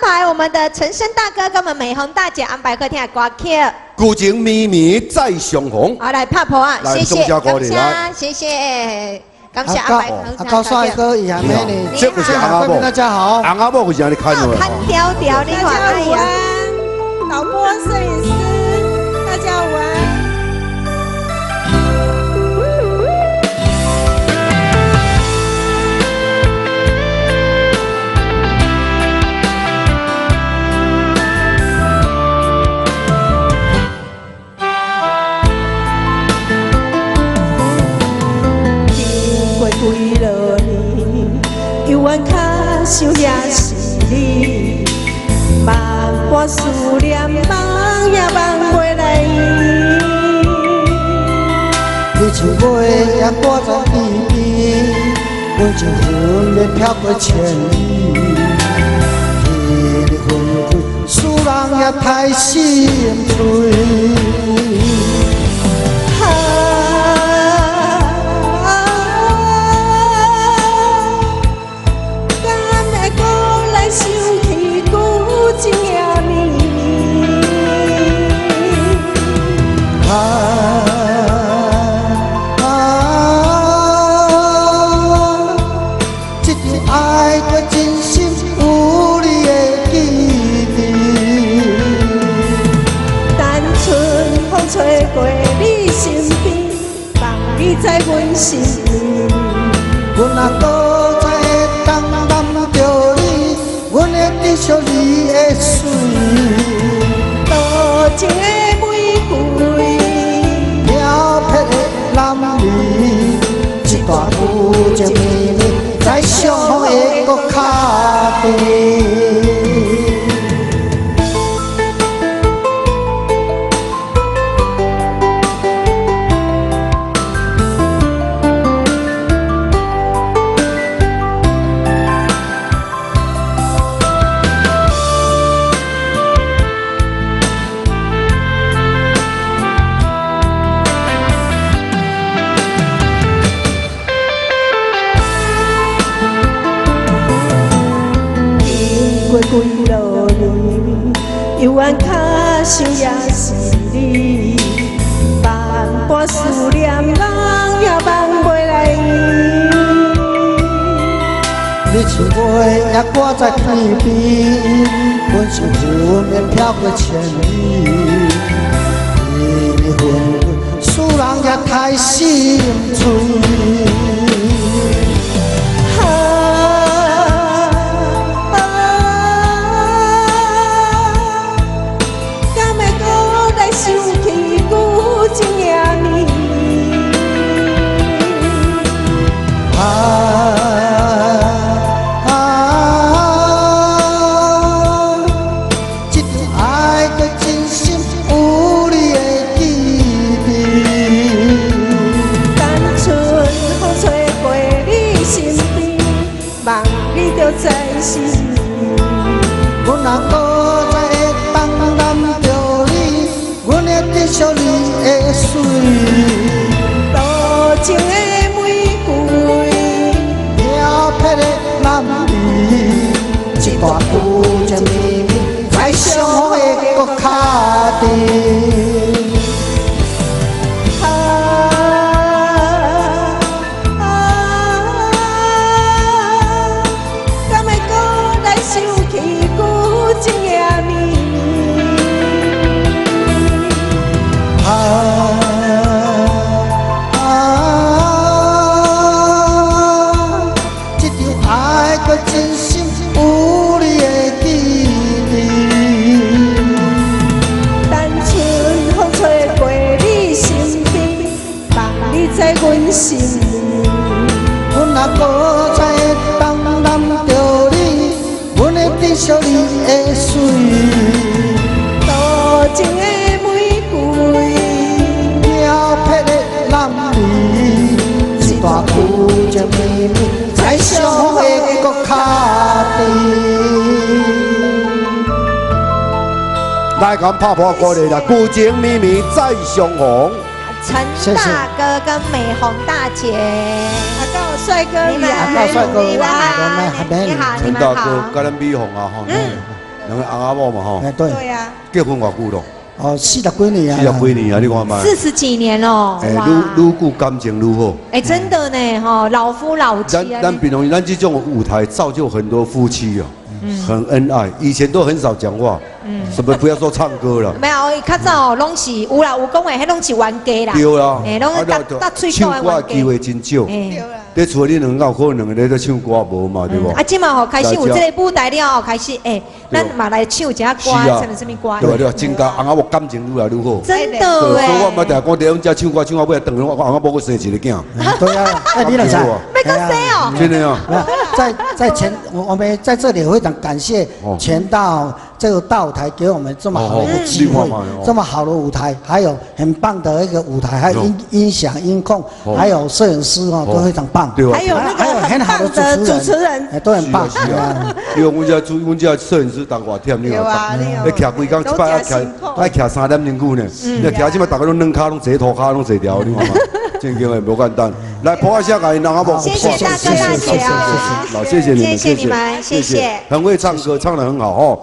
排我們的陳升大哥跟我們美紅大姐安排好聽的歌曲。舊情綿綿再相逢。好，來拍噗仔，來謝謝，感送謝，謝謝，感謝阿白。阿高帥哥，也美女，這個是翁仔某，大家好。翁仔某就是按呢牽的。牽條條，你看，大家午安，導播、攝影師，大家午安。幾落年，猶原跤想也是你，萬般思念，夢也夢袂來圓。你像月也掛在天邊，阮情分袂飄過千里。彼日分開，使人也太心碎。在阮身边，阮若阁再會當攬著你，阮會珍惜你的媠，多情的玫瑰，飄撇的男兒，這段舊情綿綿，再相逢會閣較甜。幾落年，猶原跤想也是你，萬般思念，夢也夢袂來圓。你像月也掛在天邊，阮情分袂飄過千里。彼日分開，使人也太心碎。來，咁拍噗過來啦！舊情綿綿再相逢。陳大哥跟美紅大姐，阿高帥哥，你們阿高帥哥，你好，你們好。陳大哥跟咱美紅啊，吼。兩個翁仔某嘛吼。哎，對。對啊。結婚偌久咯？哦，四十幾年啊。四十幾年啊，你看覓？四十幾年咯。哎，愈愈久感情愈好。哎，真的呢，吼，老夫老妻啊。咱平常時，咱這種舞台造就很多夫妻啊，很恩愛。以前都很少講話，什麼不要說唱歌了。沒有，較早攏是有啦，有講話，彼攏是冤家啦。對啦。哎，攏是搭喙唱歌的機會真少。佇厝你兩個有可能兩個咧咧唱歌無嘛，對無？啊，這馬吼開始有這個舞台了後，開始欸，咱嘛來唱一下歌，啥物啥物歌？對對，真甲翁仔某感情愈來愈好。真的欸。所以我毋捌定講佇阮遮唱歌唱到尾，轉來我翁仔某閣生一个囝。對啊，哎，你兩個。欲閣生哦。真的啊。在前，我們在這裡非常感謝全道這個道台給我們這麼好的一個機會，這麼好的舞台，還有很棒的一個舞台，還有音響、音控，還有攝影師哦，都非常棒。還有那個很棒的主持人，哎，都很棒。是啊，因為阮遮攝影師當偌忝，你看，你徛規工一擺愛徛愛徛3點鐘久呢，你徛這擺逐家攏軟跤攏坐塗跤攏坐牢，你看嘛，正經的無簡單。來，拍下共𪜶翁仔某。謝謝大哥大姐啊！老謝謝你們，謝謝你們，謝謝。很會唱歌，唱得很好哦。